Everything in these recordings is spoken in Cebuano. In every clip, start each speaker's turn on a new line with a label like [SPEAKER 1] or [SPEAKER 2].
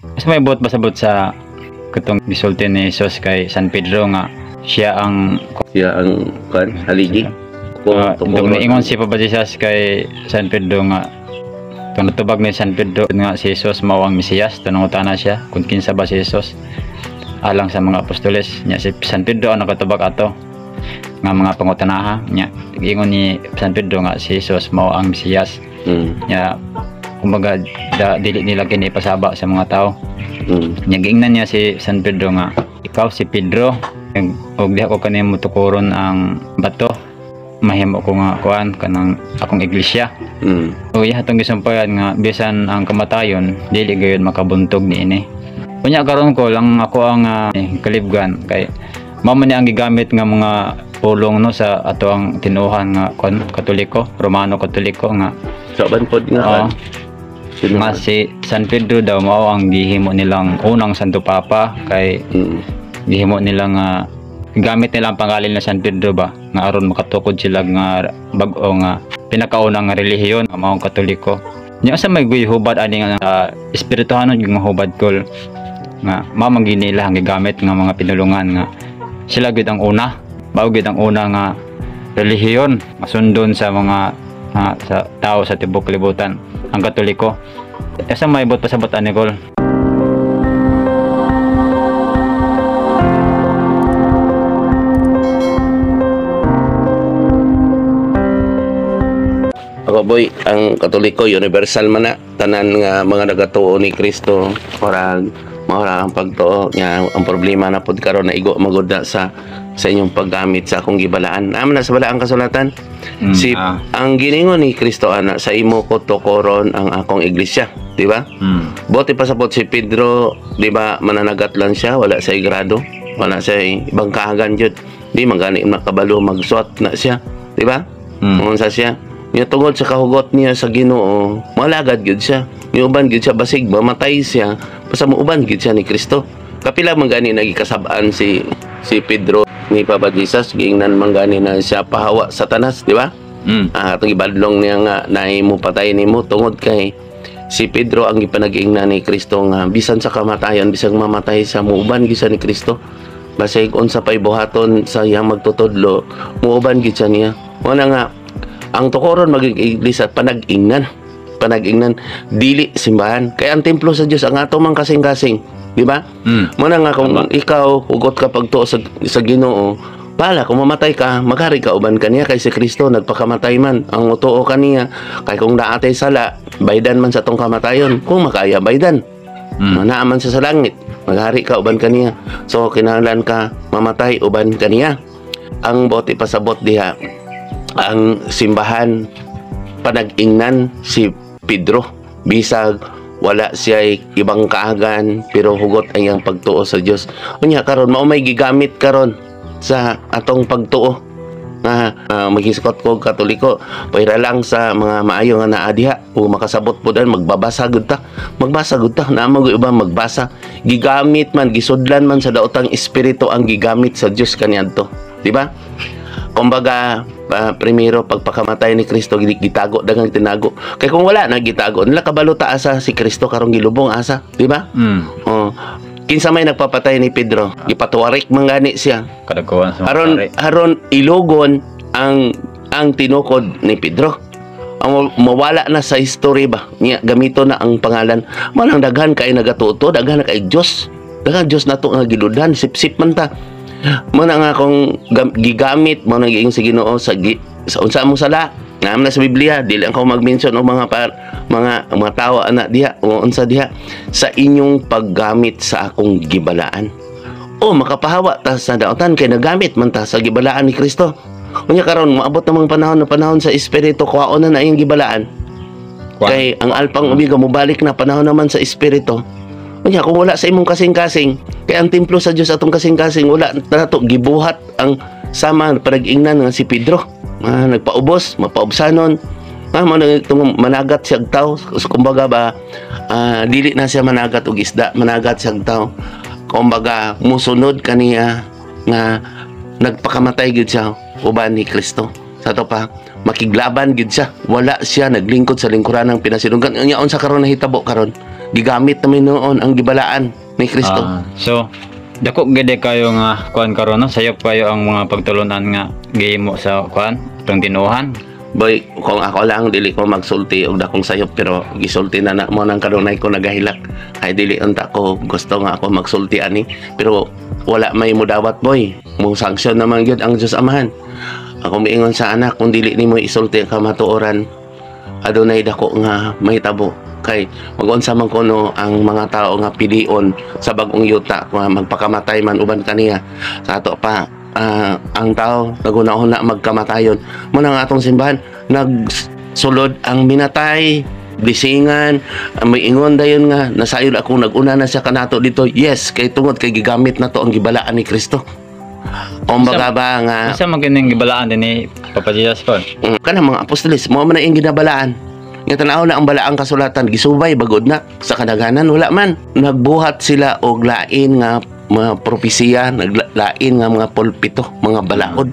[SPEAKER 1] Sa may buot pasabot sa katong gisulti ni Jesus kay San Pedro nga siya ang
[SPEAKER 2] Siya ang kan haligi. Kung
[SPEAKER 1] Itong niingon si Papa Jesus kay San Pedro nga itong natubag ni San Pedro nga si Jesus mao ang Mesiyas, tanungutana siya kung kinsa ba si Jesus alang sa mga apostoles nya. Si San Pedro ang nakatubag ato nga mga pangutanaha nya. Ingon ni San Pedro nga si Jesus mao ang Mesiyas nya. Kumbaga dili nila kini ipasaba sa mga tao. Nya giingnan niya si San Pedro nga ikaw si Pedro og diha ko kanimo tukuron ang bato, mahimo ko nga kuan kanang akong iglesia. O iya atong gisumpayan nga bisan ang kamatayon dili gayud makabuntog niini. Unya karon ko lang ako ang kalibgan kay mao man ni ang gigamit nga mga pulong no sa ato ang tinuohan nga kuan Katoliko, Romano Katoliko nga
[SPEAKER 2] Sa uban pod nga
[SPEAKER 1] Oo.
[SPEAKER 2] kan. Sino
[SPEAKER 1] Nga si San Pedro daw mao ang gihimo nilang unang Santo Papa kay gihimo nila nga gamit nila ang pangalan na San Pedro ba nga aron makatukod sila nga bag-o nga pinakaunang nga relihiyon nga maong Katoliko. Nya sa may guy hubad ani nga espirituhanon yung nga hubad kol nga mao man gyud nila ang gigamit nga mga pinulungan nga sila gyud ang una, mao gyud ang una nga relihiyon masundon sa mga sa tao sa tibuok kalibutan, ang Katoliko. Asa may buot pasabot ani kol?
[SPEAKER 2] Ako boy, ang Katoliko universal man na tanan nga mga nagatuo ni Kristo para maura ang pagtuo nga. Ang problema na pud karon na igo magud na sa inyong paggamit sa akong gibalaan. Naman na sa balaang kasulatan. Si ang giningon ni Kristo ana, sa imo ko tukoron ang akong iglesia, di ba? Bote pasabot si Pedro, di ba, mananagat lang siya, wala sa grado, wala sa ibang kaagan jud. Di man gani makabalo magsuot na siya, di ba? Unsa siya? Nya tungod sa kahugot niya sa Ginoo, malagad gyud siya. Niuban gyud siya basig mamatay siya, basta muuban gyud siya ni Kristo. Kapila man gani nagikasab-an si si Pedro ni Papa Jesus, giingnan man gani na siya, "Pahawa, Satanas," di ba? Ah, atong ibadlong niya nga naay mo patay nimo tungod kay si Pedro ang gipanag-ingnan ni Kristo nga bisan sa kamatayon, bisan mamatay sa muuban gyud siya ni Kristo. Basig unsa pay buhaton sa iyang magtutudlo, muuban gyud siya niya. Mao na nga ang tukoron maging iglesia panag-ingnan, panag-ingnan, dili simbahan. Kay ang templo sa Dios ang ato mang kasing-kasing, di ba? Mao na nga kung ikaw hugot ka pagtuo sa Ginoo, bala kung mamatay ka, maghari ka uban kaniya kay si Kristo nagpakamatay man ang utuo kaniya. Kay kung naatay sala, baydan man sa tong kamatayon kung makaya baydan. Naa man sa langit, maghari ka uban kaniya. So kinahanglan ka mamatay uban kaniya. Ang bote pasabot diha, ang simbahan panag-ingnan si Pedro bisag wala siya ibang kaagan pero hugot ang iyang pagtuo sa Dios. Unya karon mao may gigamit karon sa atong pagtuo nga maghisgot ko Katoliko pwera lang sa mga maayo nga naa diha o makasabot po dan magbabasa gud ta, magbasa gud ta naa man gud iba magbasa. Gigamit man, gisudlan man sa daotang espiritu ang gigamit sa Dios kaniadto, di ba? Kumbaga primero pagpakamatay ni Kristo gitago, daghang tinago kay kung wala na gitago nila kabalo ta asa si Kristo karong gilubong asa, di ba? Oh, kinsa may nagpapatay ni Pedro? Gipatuwarik man gani siya.
[SPEAKER 1] Kadakuan sa mga
[SPEAKER 2] Aron
[SPEAKER 1] pare.
[SPEAKER 2] Aron ilugon ang tinukod ni Pedro. Ang mawala na sa history ba niya, gamito na ang pangalan. Manang daghan kay nagatuto, daghan na kay Dios. Daghan Dios nato nga giludhan, sipsip man ta. Mo na nga kung gigamit mo na giing sa Ginoo sa unsa mong sala. Naam na sa Biblia, dili ang mag-mention og mga par, mga mga tawo ana diha o unsa diha sa inyong paggamit sa akong gibalaan. O makapahawa ta sa daotan kay nagamit man ta sa gibalaan ni Kristo. Unya karon moabot namang panahon na panahon sa espiritu, kuhaon na na iyang gibalaan.
[SPEAKER 1] Kuha.
[SPEAKER 2] Kay ang alpang umiga mobalik na panahon naman sa espiritu. Unya kung wala sa imong kasing-kasing, kay ang templo sa Dios atong kasing-kasing, wala na nato gibuhat ang sama panag-ingnan nga si Pedro. Ah, nagpaubos, mapaubsanon. Ah, mo na itong managat siya og tawo. So, kumbaga ba, dili na siya managat og isda, managat siya og tawo. Kumbaga musunod kaniya nga nagpakamatay gyud siya uban ni Kristo. Sa to pa makiglaban gyud siya. Wala siya naglingkod sa lingkuran ng pinasinunggan. Unya unsa karon nahitabo karon? Gigamit namin noon ang gibalaan ni Kristo.
[SPEAKER 1] Ah, so dako gid kayo nga kuan karon, no? Sayop kayo ang mga pagtulunan nga gihimo sa kuan itong tinuhan.
[SPEAKER 2] Boy, kung ako lang, dili ko magsulti og dakong sayop, pero gisulti na na mo nang kanunay ko nagahilak. Ay dili unta ko gusto nga ako magsulti ani, pero wala may mudawat, boy. Mo sanksyon naman gyud ang Dios Amahan. Ako miingon sa anak, kung dili nimo isulti ang kamatuoran, adunay dako nga mahitabo kay mag-unsa man kuno ang mga tao nga pilion sa bag-ong yuta nga magpakamatay man uban kaniya sa ato pa. Ang tao naghuna-huna magkamatayon mo na nga atong simbahan nagsulod ang minatay bisingan ang may ingon dayon nga nasayod ako, naguna na siya kanato dito. Yes, kay tungod kay gigamit na to ang gibalaan ni Kristo, kumbaga ba nga.
[SPEAKER 1] Unsa man kining gibalaan din ni Papa Jesus ko?
[SPEAKER 2] Kanang mga apostoles mo man na iyang ginabalaan nga tanaw na ang balaang kasulatan, gisubay bagod na sa kadaghanan. Wala man nagbuhat sila og lain nga mga propesiya, naglain nga mga pulpito, mga balaod.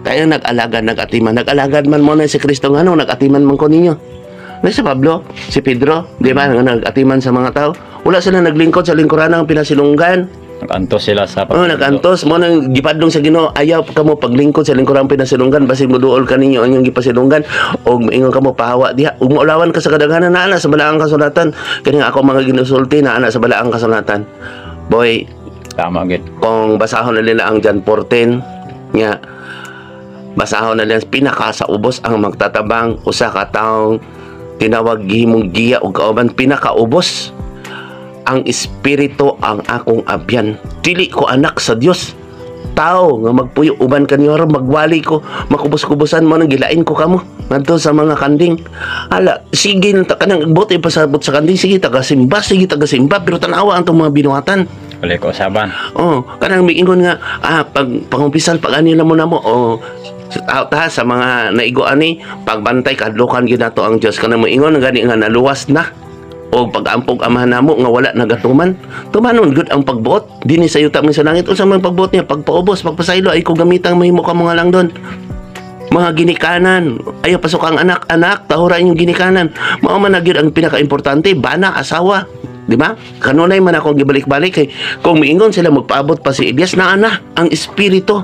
[SPEAKER 2] Kaya nag-alagad, nag-atiman, nag-alagad man mo na si Kristo nga no nag-atiman man ko ninyo na si Pablo, si Pedro, di ba, nga nag-atiman sa mga tao. Wala sila naglingkod sa lingkuran ng pinasilunggan.
[SPEAKER 1] Nag-antos sila sa
[SPEAKER 2] Oh, nag-antos mo nang gipadlong sa Ginoo, ayaw kamo paglingkod sa lingkuran pinasilunggan, basig moduol kaninyo ang inyong gipasilunggan og moingon kamo pahawa diha ug maulawan ka sa kadaghanan. Na ana sa balaang kasulatan. Kani ako mga ginusulti na ana sa balaang kasulatan. Boy,
[SPEAKER 1] Tama gid.
[SPEAKER 2] Kung basahon na nila ang John 14 nga basahon na nila, pinaka sa ubos ang magtatabang usa ka taong tinawag gihimong giya og kauban, pinakaubos ang espiritu ang akong abyan, dili ko anak sa Dios, tao nga magpuyo uban kanyo aron magwali ko, makubos-kubosan mo nang gilain ko kamo ngadto sa mga kanding. Ala sige ta kanang buti pasabot sa kanding, sige tagasimba, sige tagasimba, pero tanawa ang tong mga binuhatan.
[SPEAKER 1] Wala ko usaban.
[SPEAKER 2] Oh, kanang miingon nga pag pangumpisal pag ani mo namo, oh, ta sa mga naigo ani pagbantay kadlukan gyud nato ang Dios. Kanang moingon gani nga naluwas na o pag-ampog amahan namo nga wala nagatuman, tumanon gud ang pagbuot dinhi sa yuta sa langit. Unsa man pagbuot niya? Pagpaubos, pagpasaylo. Ay ko gamitang mahimo ka mga lang doon mga ginikanan. Ayaw pasok ang anak, anak, tahura inyong ginikanan. Mao man na gyud ang pinakaimportante, bana, asawa, di ba? Kanunay man ako gibalik-balik kay kung miingon sila magpaabot pa si Elias na ana ang espiritu.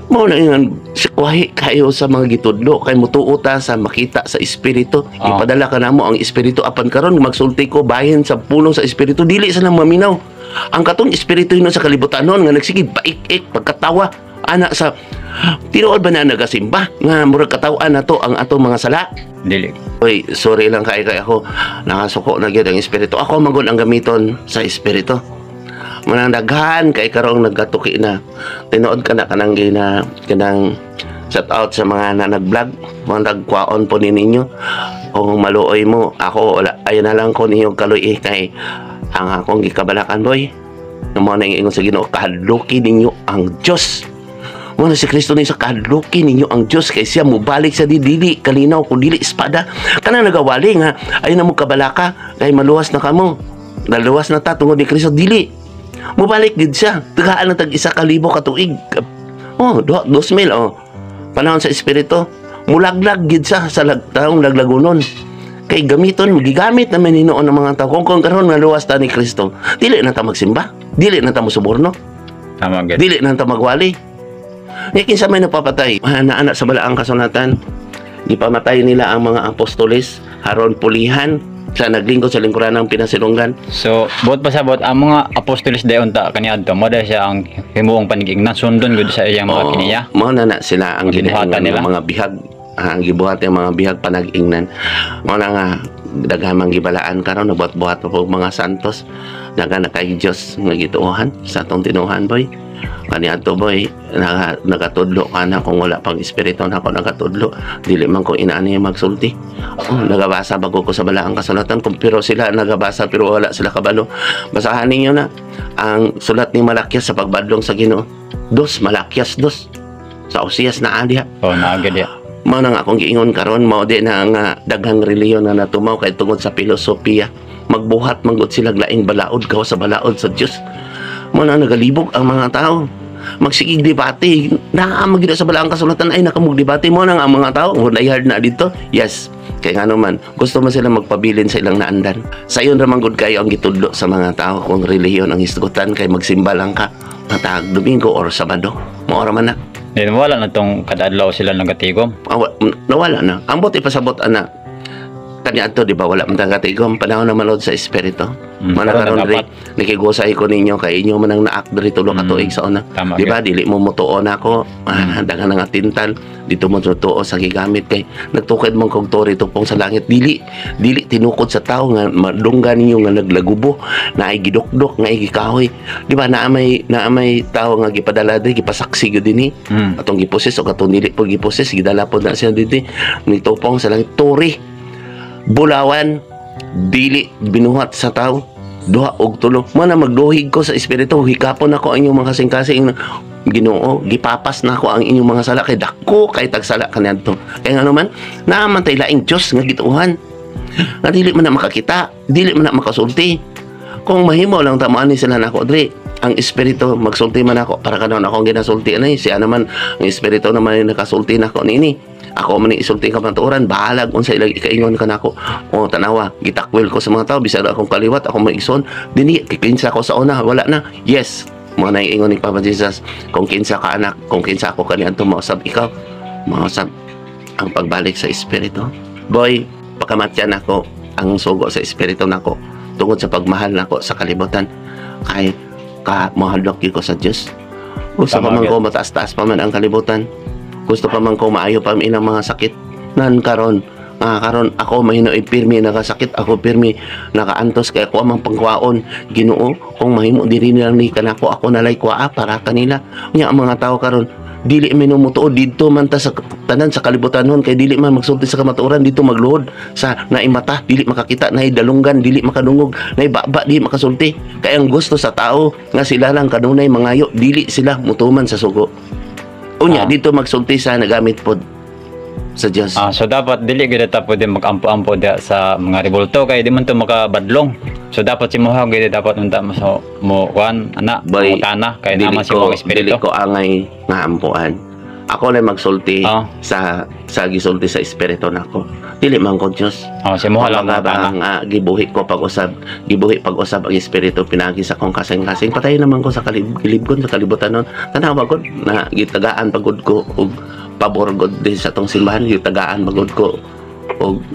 [SPEAKER 2] Mao na ingon si kuwahi kayo sa mga gitudlo kay mutuo ta sa makita sa espiritu. Ipadala ka namo ang espiritu, apan karon magsulti ko bahin sa pulong sa espiritu, dili sa nang maminaw. Ang katong espiritu hinuon sa kalibutan noon nga nagsige paik-ik pagkatawa ana sa tinuod ba na nagasimba nga murag kataw-an na to ang atong mga sala?
[SPEAKER 1] Dili.
[SPEAKER 2] Uy, sorry lang kay kay ako nakasuko na gyud ang espiritu. Ako magud ang gamiton sa espiritu. Manang daghan kay karong nagkatuki na. Tinuod ka na kanang gina kanang shout out sa mga na nag-vlog, mga nagkuaon po ni ninyo. Kung maluoy mo, ako wala, ayun na lang ko ninyo kaluy kay ang akong gikabalakan, boy. Nga mao na ingon sa Ginoo, kahadluki ninyo ang Dios. Mao na si Kristo ni sa kahadluki ninyo ang Dios kay siya mobalik sa di dili kalinaw kun dili espada. Kana nagawali nga ayon na mo kabalaka kay maluwas na kamo. Naluwas na ta tungod ni Kristo, dili. Mobalik gid siya. Tagaan na tag 1,000 ka tuig. Oh, 2,000, oh. Panahon sa espiritu, mulaglag gid siya sa taong laglagunon. Kay gamiton, gigamit naman hinuon ng mga tao. Kung karon naluwas ta ni Kristo, dili na ta magsimba, dili na ta mosuborno,
[SPEAKER 1] Tama gid.
[SPEAKER 2] Dili na ta magwali. Nga kinsa may napapatay, na anak sa balaang kasulatan, gipamatay nila ang mga apostoles, haron pulihan sa naglingkod sa lingkuran ng pinasilunggan.
[SPEAKER 1] So, buot pa sa buot ang mga apostoles dayon ta kaniadto, mo dahil siya ang himuong panigingnan, sundon gud sa iyang mga
[SPEAKER 2] Oo,
[SPEAKER 1] kiniya.
[SPEAKER 2] Mao na na sila ang
[SPEAKER 1] Ang gibuhatan
[SPEAKER 2] ginaingan
[SPEAKER 1] nila.
[SPEAKER 2] ng mga bihag. Ang gibuhat ng mga bihag panag-ingnan. Mao na nga daghan mang gibalaan karon, nagbuhat-buhat pa po mga santos. Daghan na kay Dios nga gituohan sa atong tinuhan, boy. Kaniadto, boy, nagatudlo ka na kung wala pang espiritu na ako nagatudlo, dili man ko inaani magsulti. Oh, nagabasa bago ko sa balaang kasulatan kung pero sila nagabasa pero wala sila kabalo. Basahan ninyo na ang sulat ni Malakias sa pagbadlong sa Ginoo. Dos Malakias dos sa Osias na diha.
[SPEAKER 1] Oh, naagad ya.
[SPEAKER 2] Mao na nga akong giingon karon, mao di na nga daghang relihiyon na natumaw kay tungod sa filosofiya. Magbuhat manggod sila laing balaod gawas sa balaod sa Dios. Mao na nagalibog ang mga tao. Magsigig debate naa magid sa balaang kasulatan ay nakamog debate mo na nga ang mga tao diehard na dito. Yes, Kay ngano man, gusto man sila magpabilin sa ilang naandan. Sayon ra man gud kayo ang gitudlo sa mga tao kung relihiyon ang hisgutan kay magsimba lang ka matag Domingo or Sabado. Mao ra man na.
[SPEAKER 1] Then wala na tong kada adlaw sila nagatigom.
[SPEAKER 2] Ah, nawala na. Ang buot ipasabot ana kanya adto, di ba, wala man tang katigom panahon na manood sa espiritu. Mana
[SPEAKER 1] karon
[SPEAKER 2] karon
[SPEAKER 1] na
[SPEAKER 2] diri
[SPEAKER 1] dapat.
[SPEAKER 2] Nikigusay ko ninyo kay inyo man ang naak diri 3 ka tuig sa una. Di ba dili mo motuo nako? Ah, daghan nga tintal dito mo tuo sa gigamit kay nagtukod man kog tori tupong sa langit, dili dili tinukod sa tao nga madunggan ninyo nga naglagubo na ay gidukdok nga ay gikahoy, di ba? Naa may tao nga gipadala diri, gipasaksi gyud dinhi atong giposes o katong dili po giposes, gidala po na siya dito nitupong sa langit, turi bulawan, dili binuhat sa tao, duha og tulo. Mana magduhig ko sa espiritu, hikapon ako ang inyong mga kasing-kasing. Ginoo, gipapas na ako ang inyong mga sala kay dako kay tagsala kaniadto. Kay ngano man, naa man tay laing Dios nga gituohan nga dili man na makakita, dili man na makasulti. Kung mahimo lang tamaan ni sila nako diri, ang espiritu magsulti man ako para kanon ako ang ginasulti ani siya naman, ang espiritu naman yung nakasulti nako niini. Ako man ni isulti ka matuoran, bahalag unsa ilang ikaingon kanako. O tanawa, gitakwil ko sa mga tao bisag akong kaliwat, akong maigsoon dinhi kikinsa ko sa una, wala na. Yes, mo na ingon ni Papa Jesus, kung kinsa ka anak, kung kinsa ako kaniadto, mausab ikaw, mausab ang pagbalik sa espiritu. Boy, pakamatyan ako ang sugo sa espiritu nako tungod sa pagmahal nako sa kalibutan kay ka mahadlok gyud ko sa Dios. Gusto pa
[SPEAKER 1] Tama
[SPEAKER 2] man
[SPEAKER 1] gyud.
[SPEAKER 2] ko mataas-taas pa man ang kalibutan, gusto pa man ko maayo pa ilang mga sakit nan karon. Ah, karon ako mahino pirmi nakasakit, ako pirmi nakaantos kay ako amang pangkuwaon. Ginoo, kung mahimo diri nilang ni kanako, ako nalay kuaa para kanila. Nya ang mga tao karon dili minumutuo didto man ta sa tanan sa kalibutan nun kay dili man magsulti sa kamatuoran, dito magluhod sa naimata dili makakita, naay dalunggan dili makadungog, naay baba dili makasulti, kay ang gusto sa tao nga sila lang kanunay mangayo, dili sila mutuman sa sugo. Unya dito magsulti sa nagamit pod sa Dios.
[SPEAKER 1] Ah, so dapat dili gyud ta pwede mag-ampo-ampo diha sa mga rebulto kay di man to makabadlong. So dapat si Muha gyud dapat unta mo so mo kuan ana
[SPEAKER 2] Boy,
[SPEAKER 1] mutana kay
[SPEAKER 2] dili
[SPEAKER 1] naman si
[SPEAKER 2] ko
[SPEAKER 1] mga
[SPEAKER 2] dili
[SPEAKER 1] espiritu.
[SPEAKER 2] ko angay nga ampuan. Ako lang magsulti sa gisulti sa espiritu nako. Dili man ko Dios.
[SPEAKER 1] Oh, si Muha lang
[SPEAKER 2] Kumbaga ba
[SPEAKER 1] mutana.
[SPEAKER 2] ang gibuhi ko pag-usab, gibuhi pag-usab ang espiritu pinagi sa akong kasing-kasing. Patay naman ko sa kalibgon sa kalibutan nun. Tanawa gud na gitagaan pagod ko og pabor gud din sa tong simbahan, gitagaan pagod ko og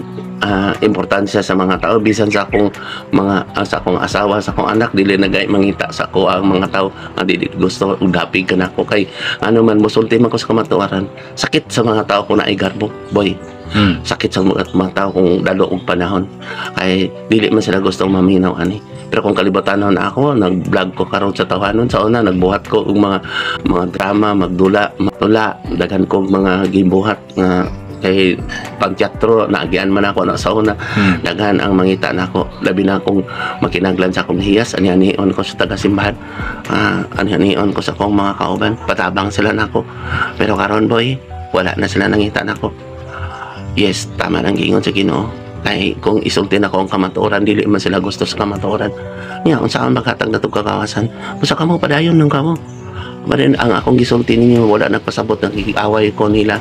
[SPEAKER 2] importansya sa mga tao bisan sa akong mga sa akong asawa, sa akong anak, dili na gay mangita sa ako ang mga tao nga dili gusto og dapig kanako kay ano man, mosulti man ko sa kamatuoran. Sakit sa mga tao kung naay garbo, boy. Sakit sa mga tao kung dalo og panahon kay dili man sila gustong maminaw ani. Pero kung kalibutanon ako, nag-vlog ko karon sa tawanon sa una, nagbuhat ko og mga drama, magdula, matula, daghan kog mga gibuhat nga kay pagteatro naagian man ako na sa una. Daghan ang mangita nako, labi na akong makinaglan sa akong hiyas, ani-anion ko sa taga-simbahan, ani-anion ko sa akong mga kauban, patabang sila nako. Pero karon, boy, wala na sila nangita nako. Yes, tama nang giingon sa Ginoo kay kung isulti nako ang kamatuoran, dili man sila gusto sa kamatuoran. Nya unsa man maghatag natong kagawasan? Basta kamo padayon nang kamo. Marin ang akong gisulti ninyo, wala nagpasabot nga giaway ko nila.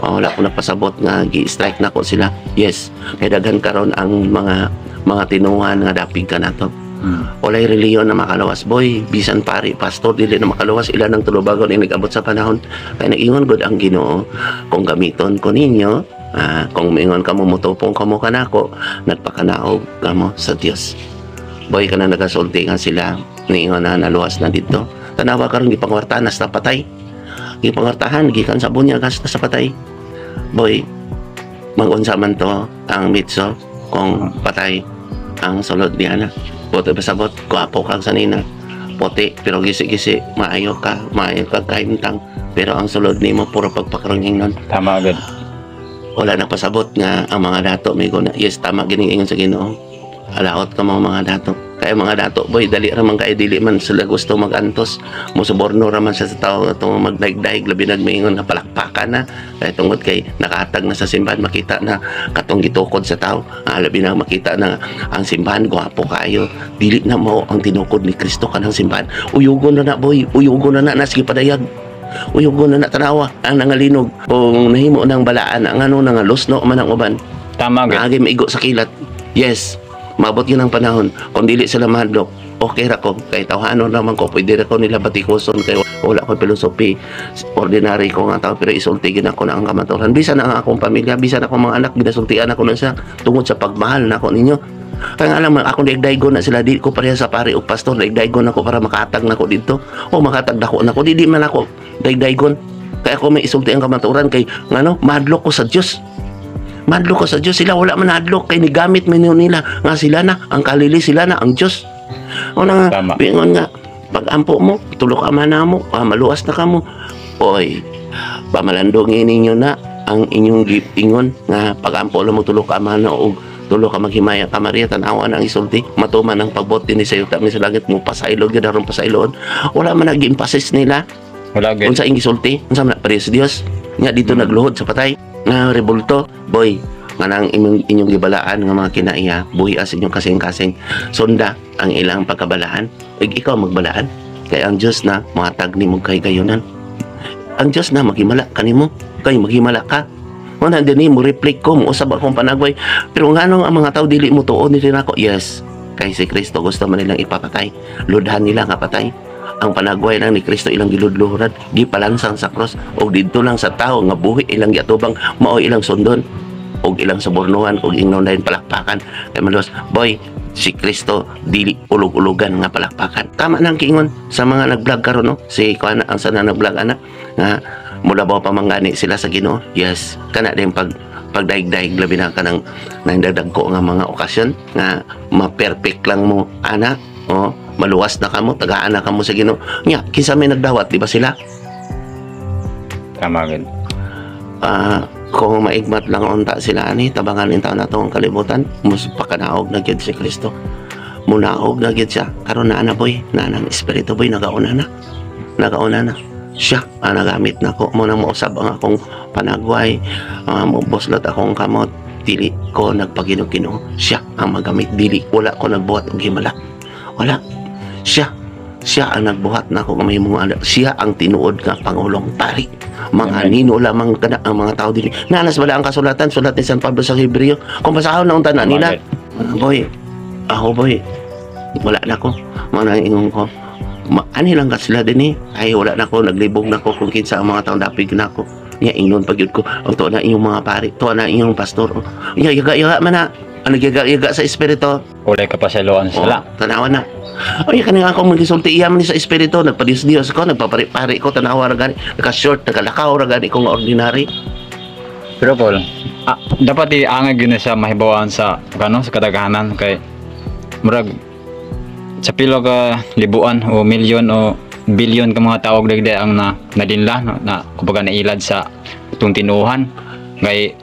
[SPEAKER 2] O, wala ko nagpasabot nga gi-strike nako sila. Yes, kay daghan karon ang mga tinuhan nga dapig ka nato. Walay reliyon na makalawas, boy. Bisan pari, pastor, dili na makalawas. Ila ng tulubagon inigabot sa panahon kay naingon gud ang Ginoo, kung gamiton ko ninyo, kung mingon kamo, mutupong kamo kanako, nagpakanaog kamo sa Dios. Boy, kana nagasulti nga sila, niingon na naluwas na dito. Tanawa karon, gipangwartahan hasta patay, gipangwartahan gikan sa bunyag hasta sa patay. Boy, magunsa man to ang mitso kung patay ang sulod niya na puti pasabot, gwapo kang sanina, puti pero gisi-gisi, maayo ka, maayo ka kahimtang, pero ang sulod nimo puro pagpakaronging nun.
[SPEAKER 1] Tama gud.
[SPEAKER 2] Wala na pasabot nga ang mga dato may na. Yes, tama gining ingon sa Ginoo, alaot ka mga dato. Kaya mga dato, boy, dali ra man kay dili man sila gusto magantos, mosuborno ra man sa tao atong magdaig-daig, labi nagmiingon nga palakpakan na kay tungod kay nakahatag na sa simbahan, makita na katong gitukod sa tao. Labi na makita na ang simbahan gwapo kayo, dili na mao ang tinukod ni Kristo kanang simbahan. Uyugon na na, boy, uyugon na na, nasige padayag, uyugon na na. Tanawa ang nangalinog kung nahimo ng balaan ang ano, nga lusno man ang uban.
[SPEAKER 1] Tama gyud.
[SPEAKER 2] Naagi maigo sa kilat. Yes, maabot yun ang panahon. Kung dili sila mahadlok, okay ra ko. Kay tawhanon naman ko, pwede ra ko nila batikuson kay wala ko philosophy. Ordinary ko nga tao, pero isulti gid ako na ang kamatuoran. Bisan ang akong pamilya, bisan akong mga anak, ginasultian ako na siya tungod sa pagmahal na ako ninyo. Kaya nga alam, akong daigdaigon na sila, di ko pareha sa pare o pastor, daigdaigon ako para makatag na ko dito. O makatag dako na ko, di man ako daigdaigon. Kaya ako may isulti ang kamatuoran kay ngano, mahadlok ko sa Dios. Mahadlok ko sa Dios, sila wala man hadlok kay nigamit man nila nga sila na ang kalili, sila na ang Dios. O na nga,
[SPEAKER 1] Tama.
[SPEAKER 2] Bingon nga pag-ampo mo, tulo ka man na mo, maluwas na kamo. Oy, pamalandongin ninyo na ang inyong ingon nga pag-ampo lang mo tulo ka man na og tulo ka maghimaya ka Maria, tan-awa na ang isulti, matuman ang pagbot dinhi sa yuta mi sa langit mo pasaylo gyud aron pasaylon. Wala man nag-emphasis nila.
[SPEAKER 1] Wala gyud.
[SPEAKER 2] Unsa ing gisulti, unsa man parehas Dios nga dito nagluhod sa patay nga rebulto, boy, nga nang inyong gibalaan nga mga kinaiya, buhi as inyong kasing-kasing, sunda ang ilang pagkabalaan ug ikaw magbalaan kay ang Dios na mohatag nimo kahigayunan. Ang Dios na maghimala kanimo kay maghimala ka. Wala din mo reflect ko mo usab akong panagway, pero nganong ang mga tao dili mo tuon ni nako? Yes, kay si Kristo gusto man nilang ipapatay, ludhan nila nga patay. Ang panagway lang ni Kristo ilang giludluran, gipalansang sa cross, og didto lang sa tao nga buhi ilang giatubang, mao ilang sundon og ilang subornuhan og ingnon dayon palakpakan kay malos. Boy, si Kristo dili ulog-ulugan nga palakpakan. Tama nang kiingon sa mga nag-vlog karon, no? Si kuan ang sana nag-vlog ana nga mulabaw pa man gani sila sa Ginoo. Yes, kana din pagdaig-daig, labi na kanang nagdadagko nga mga okasyon nga ma-perfect lang mo ana o maluwas na kamo, tagaan na kamo sa Ginoo. Nya kinsa may nagdawat? Di ba sila?
[SPEAKER 1] Tama gyud.
[SPEAKER 2] Kung maigmat lang unta sila ani, tabangan in taon na ang kalibutan, mus pakanaog na gyud si Kristo, munaog na gyud siya. Karon naa na, boy, naa na ang espiritu, boy, nagauna na, nagauna na siya. Nagamit na ko mo nang mausab ang akong panagway, mobuslot akong kamot. Dili ko nagpaginoo, siya ang magamit. Dili, wala ko nagbuhat og himala, wala. Siya, siya ang nagbuhat na ako nga mahimong anak. Siya ang tinuod nga pangulong pari. Mga
[SPEAKER 1] Amen.
[SPEAKER 2] nino lamang kana ang mga tao dili. Nanas wala ang kasulatan, sulat ni San Pablo sa Hebreo. Kung basahon na unta na
[SPEAKER 1] Tama
[SPEAKER 2] nila.
[SPEAKER 1] gyud.
[SPEAKER 2] Boy, ako, boy, wala na ko. Mga nang ingon ko. Ani lang ka sila din eh. Ay, wala na ko, naglibog na ko kung kinsa ang mga taong dapig na ko. Nya ingnon pag yun ko, o to na inyong mga pari, to na inyong pastor. Nya yaga yaga man na. Ano yaga yaga sa espiritu?
[SPEAKER 1] Walay kapasayloan sila.
[SPEAKER 2] Oh, tanawa na. Ay, kaning akong magisulti iya man ni sa espiritu, nagpadiyos Dios ko, nagpapari-pari ko, tanawa ra gani, naka-short, nakalakaw ra gani ko nga ordinary.
[SPEAKER 1] Pero Paul, dapat iangay gyud na siya mahibawan sa kano sa kadaghanan kay murag sa pilo ka libuan o milyon o bilyon ka mga tao dagday ang na nadinla no, na kumbaga nailad sa itong tinuohan kay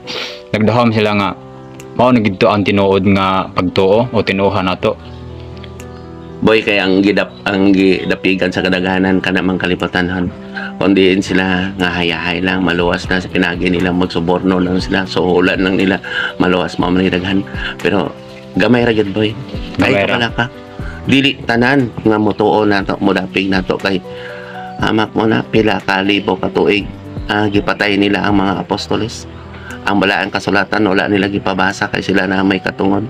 [SPEAKER 1] nagdahom sila nga mao na gidto ang tinuod nga pagtuo o tinuohan nato.
[SPEAKER 2] Boy, kay ang gidapigan sa kadaghanan kana mang kalibutanhon. Kundi sila nga hayahay lang, maluwas na sa pinagi nila, magsuborno lang sila, suhulan lang nila, maluwas mao man daghan. Pero gamay ra gyud, boy. Kay
[SPEAKER 1] Gamay ra.
[SPEAKER 2] wala ka. Dili tanan nga motuo nato, modapig nato kay amak mo na pila ka libo ka tuig, gipatay nila ang mga apostoles. Ang balaang kasulatan wala nila gipabasa kay sila na may katungon.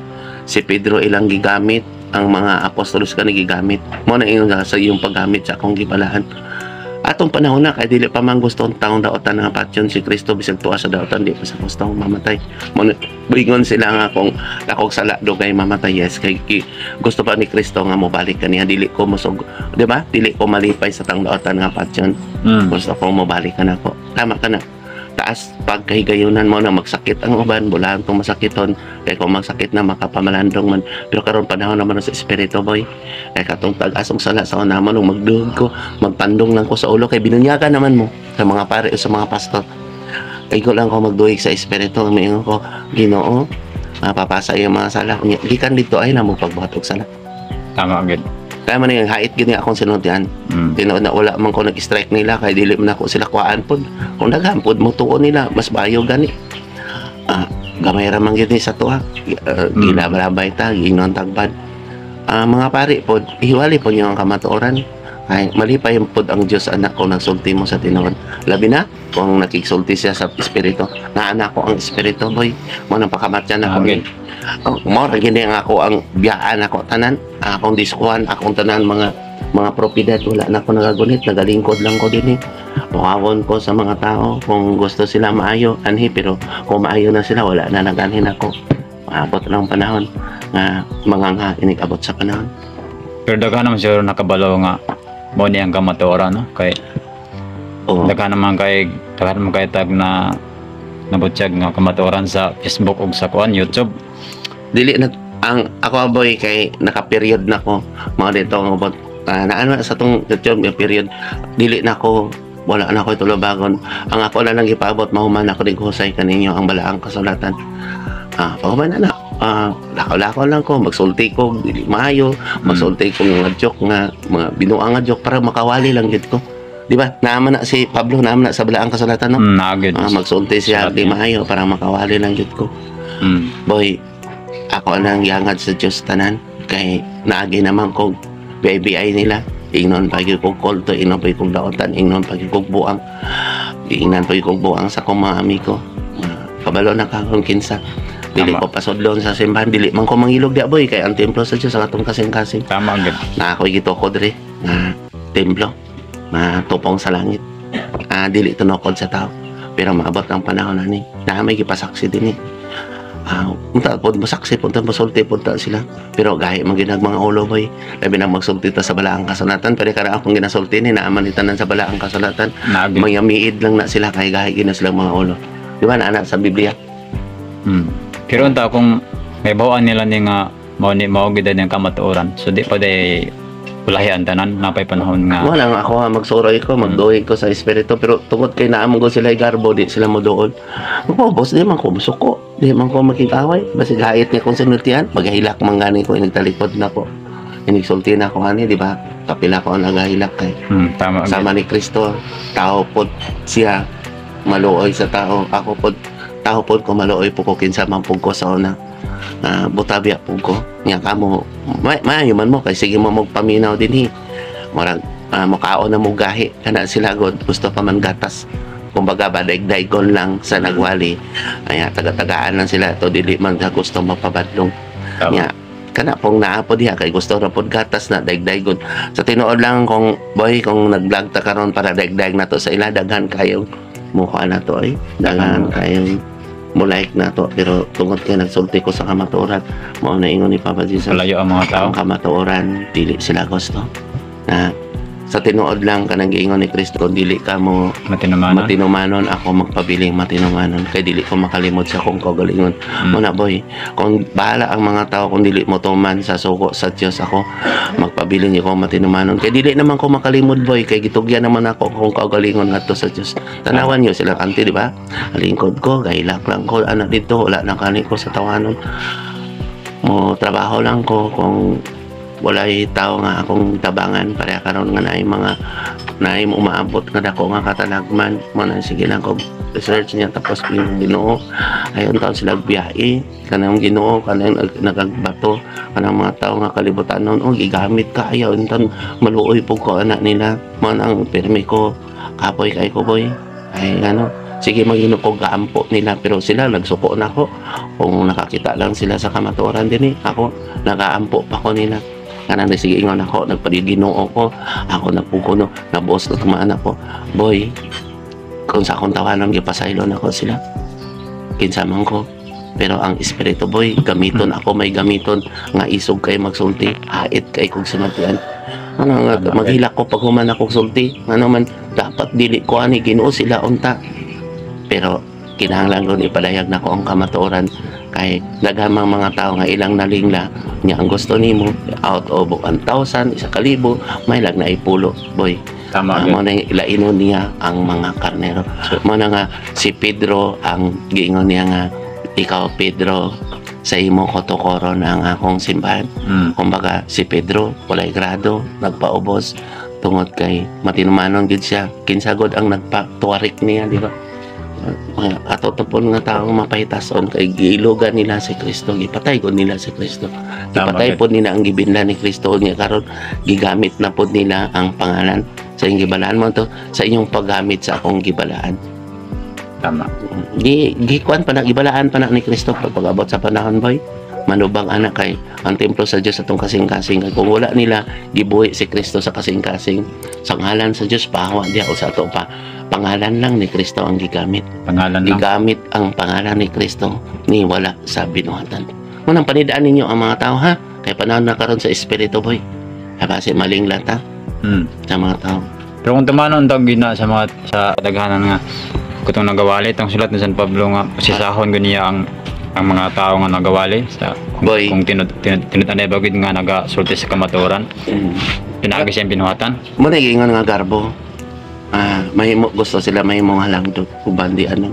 [SPEAKER 2] Si Pedro ilang gigamit, ang mga apostolos kani gigamit. Mo na ingon sa iyong paggamit sa akong gibalaan. Atong panahon na kay dili pa man gusto ang taong daotan nga patyon si Kristo, bisag tuwa sa daotan di pa sa gusto mamatay. Mo na ingon sila nga kung akong sala dugay mamatay. Yes, kay gusto pa ni Kristo nga mobalik kaniya. Dili ko mosog, di ba? Dili ko malipay sa taong daotan nga patyon. Gusto ko mobalik ka nako. Tama ka na, taas pagkahigayunan mo na magsakit ang uban, bulahan kung masakiton kay kung magsakit na makapamalandong man. Pero karon panahon naman sa espiritu, boy, kay katong tag-asong sala sa una mo nung magduhog ko, magpandong lang ko sa ulo kay binunyagan naman mo sa mga pare o sa mga pastor. Kay ko lang ko magduhig sa espiritu, miingon ko, "Ginoo, mapapasa iyong mga sala." Unya, gikan dito ay na mo pagbuhat og sala.
[SPEAKER 1] Tama gyud.
[SPEAKER 2] Kaya man yung hait gini akong sinuntian. Tinuod na wala man ko nag-strike nila kay dili man ako sila kuhaan pod. Kung daghan pod mo tuo nila, mas bayo gani. Gamay ra man gyud ni sa tuwa. Gilabalabay ta, giingnon tagbad. Mga pari pod, hiwali pod niyo ang kamatuoran. Ay, malipay pod ang Dios, anak, kung nagsulti mo sa tinuod. Labi na kung nakigsulti siya sa espiritu. Na anak ko ang espiritu, boy. Mo nang pakamatyan ako.
[SPEAKER 1] Okay.
[SPEAKER 2] Oh, mo ra gini ang ako ang biyaan ako tanan, akong diskuhan, akong tanan mga propiedad, wala na ako nagagunit, nagalingkod lang ko dinhi. Mukawon ko sa mga tao kung gusto sila maayo anhi, pero kung maayo na sila, wala na naganhin ako. Maabot lang panahon nga mga nga inig-abot sa panahon.
[SPEAKER 1] Pero daghan naman siguro nakabalo nga mo ni ang kamatuoran, no? Kay daghan naman kay tag na nabutsyag nga kamatuoran sa Facebook ug sa kuan, YouTube.
[SPEAKER 2] Dili na ang ako, boy, kay naka-period na ko mga dito ang ubot, naano sa tong YouTube yung period, dili na ko, wala na ko tulubagon. Ang ako na lang gipaabot, mahuman ako din husay kaninyo ang balaang kasulatan. Paghuman na na, lakaw-lakaw lang ko, magsulti ko dili maayo, magsulti ko mga joke nga mga binuang nga joke para makawali lang gid ko, di ba? Naaman na si Pablo, naaman na sa balaang kasulatan, no?
[SPEAKER 1] Naa gyud.
[SPEAKER 2] Magsulti siya
[SPEAKER 1] Sulat
[SPEAKER 2] di
[SPEAKER 1] niya.
[SPEAKER 2] Maayo para makawali lang gid ko. Boy, ako nang yangad sa Diyos tanan kay naagi naman ko BIBI nila. Ingnon pa gyud kog kulto, ingnon pa gyud kog daotan, ingnon pa gyud kog buang. Ingnan pa gyud kog buang sa akong mga amigo. Kabalo na ka kung kinsa. Dili ko pasudlon sa simbahan, dili man ko mangilog di, boy, kay ang templo sa Diyos ang atong kasing-kasing.
[SPEAKER 1] Tama gyud.
[SPEAKER 2] Na ako'y gitukod ri nga templo na tupong sa langit. Dili tunokod sa tao. Pero maabot ang panahon na ni na may gipasaksi din eh. Unta pod masaksi, punta masulti punta sila. Pero gahi man ginag mga ulo, boy. Labi na magsulti ta sa balaang kasulatan. Pero kara akong ginasulti ni naaman ni tanan sa balaang kasulatan.
[SPEAKER 1] Naa gyud.
[SPEAKER 2] Mayamiid lang na sila kay gahi gina silang mga ulo. Di ba na sa Biblia?
[SPEAKER 1] Pero unta kung may bawaan nila ni nga mao ni mao gyud ang kamatuoran. So di pa day ulahi ang tanan, napay panahon nga
[SPEAKER 2] Wala nga ako ha, magsuroy ko, magduhi ko sa espiritu, pero tungod kay naamon ko sila garbo, di sila mo doon. Magpabos, di man ko musuko, di man ko makikaway. Basta gahit niya kung sinultihan, maghilak man gani ko, inigtalikod na ko. Inigsulti na ko ani, di ba? Kapila ko ang nagahilak kay.
[SPEAKER 1] Tama gyud.
[SPEAKER 2] Sama ni Kristo, tao pod siya, maluoy sa tao. Ako pod, tao pod ko, maluoy po ko, kinsa man pud ko sa una. Butabya pud ko. Nya kamo, maayo man mo kay sige mo magpaminaw dinhi. Murag mukaon na mo gahi kana sila god, gusto pa man gatas. Kumbaga ba, daig-daigon lang sa nagwali. Ay, taga-tagaan lang sila to, dili man sa gusto mapabadlong.
[SPEAKER 1] Tama.
[SPEAKER 2] Nya kana pong naa po diha kay gusto ra pod gatas na daig-daigon. Sa tinuod lang kung, boy, kung nag-vlog ta karon para daig-daig na to sa ila, daghan kayong mukha na to ay. Daghan kayong mo like na to, pero tungod kay nagsulti ko sa kamatuoran, mao na ingon ni Papa Jesus,
[SPEAKER 1] Palayo ang mga tao.
[SPEAKER 2] Ang kamatuoran dili sila gusto na. Sa tinuod lang, kanang giingon ni Kristo, kung dili ka mo
[SPEAKER 1] Matinumanon.
[SPEAKER 2] Matinumanon, ako magpabiling matinumanon kay dili ko makalimot sa akong kaugalingon. Muna, boy, kung bahala ang mga tao kung dili mo tuman sa sugo sa Dios, ako magpabilin ko matinumanon kay dili naman ko makalimod, boy, kay gitugyan naman ako kung kaugalingon ngadto sa Dios. Tanawan niyo sila kanti, di ba? Lingkod ko, gahilak lang ko anak dito, wala na kani ko sa tawanon mo, trabaho lang ko. Kung walay tao nga akong tabangan, pareha karon nga naay mga naay umaabot nga dako nga katalagman mo na, sige lang ko research niya, tapos yung Ginoo ayon taon sila biyahe kanang Ginoo kanang nagagbato kanang mga tao nga kalibutan noon, oh, gigamit ka ayaw taon maluoy po ko anak nila mo nang pirmi ko kapoy kay ko, boy, ay ano, sige magino ko gaampo nila, pero sila nagsuko na ako. Kung nakakita lang sila sa kamatuoran din eh, ako nagaampo pa ko nila kanang sige ingon ako nagpadiginoo ko, ako nagpukuno nabuos na tumaan ako, boy. Kung sa akong tawanan, gipasaylo na ko sila kinsa man ko, pero ang espiritu, boy, gamiton ako, may gamiton nga isog kay magsulti, hait kay kog sinultian, ano nga maghilak ko pag human ako sulti, ano man dapat dili ko ani Ginoo sila unta, pero kinahanglan ko ipadayag na ko ang kamatuoran kay daghamang mga tao nga ilang nalingla niya. Ang gusto nimo out of 1,000, 1,000, may lag na ipulo, boy.
[SPEAKER 1] Tama gyud.
[SPEAKER 2] Mo na ilainon niya ang mga karnero. Mo na nga si Pedro ang giingon niya nga, "Ikaw Pedro, sa imo ko tukoron ang akong simbahan." Kumbaga si Pedro walay grado, nagpaubos tungod kay matinumanon gid siya. Kinsa god ang nagpatuwarik niya, di ba? Mga ato po nga tao mapahitason kay giilogan nila si Kristo, gipatay gud nila si Kristo.
[SPEAKER 1] Tama,
[SPEAKER 2] Gipatay pod nila ang gibinlan ni Kristo niya, karon gigamit na pod nila ang pangalan sa inyong gibalaan mo to sa inyong paggamit sa akong gibalaan. Gi gikuan pa na, gibalaan pa na ni Kristo pag pag-abot sa panahon, boy. Manubang anak kay ang templo sa Dios atong kasing-kasing, kay kung wala nila gibuhi si Kristo sa kasing-kasing sa ngalan sa Dios, pahawa diya o sa ato pa, pangalan lang ni Kristo ang gigamit.
[SPEAKER 1] Pangalan lang.
[SPEAKER 2] Gigamit ang pangalan ni Kristo ni wala sa binuhatan. Munang panidaan ninyo ang mga tao, ha, kay panahon na karon sa espiritu, boy. Ha, basi maling lata sa mga tao.
[SPEAKER 1] Pero kung tumanon tawag gina sa mga sa daghanan nga kutong nagawali tong sulat ni San Pablo nga sisahon gud niya ang mga tao nga nagawali sa kung,
[SPEAKER 2] Boy.
[SPEAKER 1] kung tinut-anay ba gud nga nagasulti sa kamatuoran, pinaagi siyang binuhatan.
[SPEAKER 2] Mo na giingon nga garbo. Ah, mahimo gusto sila mahimo nga lang do uban di ano.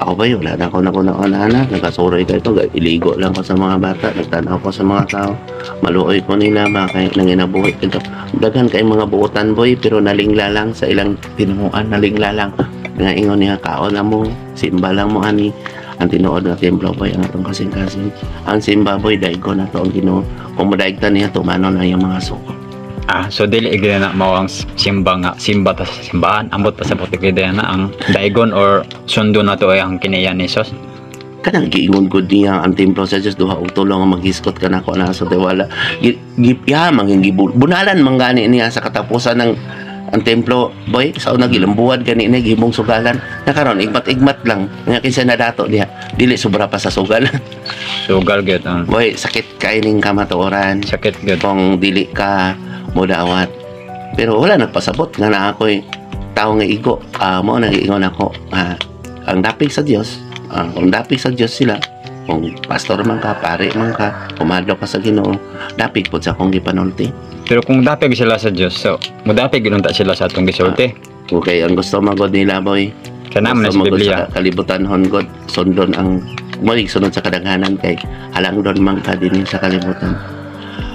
[SPEAKER 2] Ako ba yun? Wala na ako na ana. Nagkasuroy ka ito. Iligo lang ko sa mga bata. Nagtanaw ko sa mga tao. Maluoy ko nila. Bakit nanginabuhi ito. Daghan kay mga buotan, boy. Pero nalingla lang sa ilang tinuan. Nalingla lang. Nga ingon niya, kaon na mo. Simba lang mo ani. Ang tinuod nga templo, boy, ang atong kasing-kasing. Ang simba, boy, daig ko na to ang Ginoo. Kung modaig ta niya, tumanon ang iyong mga suko.
[SPEAKER 1] Ah, so dili gid na mao ang simba nga simba ta sa simbahan, ambot pa sa putik na ang daigon or sundo na to ay ang kinaiyan ni Jesus.
[SPEAKER 2] Kanang giingon gud niya ang templo sa Dios duha og tulo nga maghiskot ka nako na sa tiwala gi, gi, ya manging bunalan man gani niya sa katapusan ng ang templo, boy. Sa una gilambuan gani niya, gihimong sugalan na, karon igmat-igmat lang nga kinsa na dato diha dili sobra pa sa sugal.
[SPEAKER 1] Sugal gyud ang
[SPEAKER 2] Boy, sakit kay ning kamatuoran.
[SPEAKER 1] Sakit gyud.
[SPEAKER 2] Kung dili ka modawat, pero wala nagpasabot nga na ako'y tao nga igo. Ah, mo nang giingon ako, ang dapig sa Dios, kung dapig sa Dios sila, kung pastor man ka, pare man ka, kumado ka sa Ginoo, dapig pod sa akong gipanulti.
[SPEAKER 1] Pero kung dapig sila sa Dios, so mudapig gyud unta sila sa atong gisulti.
[SPEAKER 2] Okay, ang gusto magod nila, boy,
[SPEAKER 1] Kaya naman
[SPEAKER 2] gusto
[SPEAKER 1] sa
[SPEAKER 2] magod
[SPEAKER 1] Biblia.
[SPEAKER 2] sa kalibutan hon god, sundon ang mo sunod sa kadaghanan kay halang doon man ka din sa kalibutan.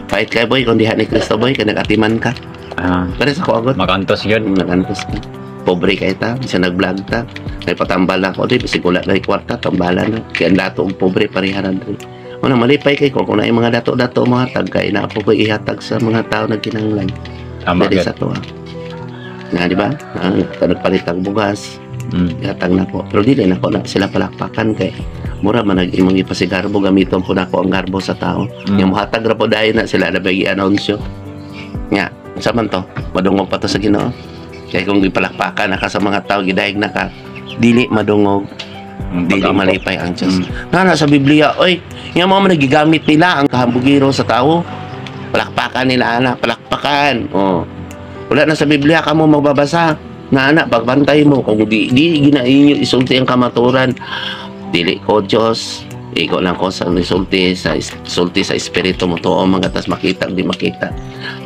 [SPEAKER 2] Pait kay, boy, kung diha ni Kristo, boy, kay nagatiman ka.
[SPEAKER 1] Ah,
[SPEAKER 2] Pero sa ko agad
[SPEAKER 1] makantos gyud.
[SPEAKER 2] Nagantos ka. Pobre kay ta, bisa nag-vlog ta. May patambal ako di, bisig wala na kwarta, tambalan na. Kaya ang dato og pobre pareha na diri. Una malipay kay ko kung naay mga dato-dato mga tag kay naa po ko'y ihatag sa mga tao nagkinahanglan.
[SPEAKER 1] Tama
[SPEAKER 2] Diri
[SPEAKER 1] gyud.
[SPEAKER 2] sa tuwa. Na di ba? Ah, nagpalit ang bugas, ihatag na ko. Pero dili na ko na sila palakpakan kay mura man nag imong ipasigarbo, gamiton po nako ang garbo sa tao. Yung muhatag ra po dayon na sila na ba i-announce. Nga, unsa man to? Madungog pa to sa Ginoo. Kaya kung gipalakpakan na ka sa mga tao, gidayeg na ka, dili madungog,
[SPEAKER 1] Ang
[SPEAKER 2] dili
[SPEAKER 1] pag-ampo.
[SPEAKER 2] malipay ang Diyos. Na sa Biblia, oy, nga mga man nagigamit nila ang kahambugiro sa tao. Palakpakan nila ana, palakpakan. Oh. Wala na sa Biblia, kamo magbabasa. Na ana, pagbantay mo kung di gina inyo isulti ang kamaturan. Dili ko Diyos, ikaw lang ko sa isulti sa sulti sa espiritu mo tuo mga tas makita di makita.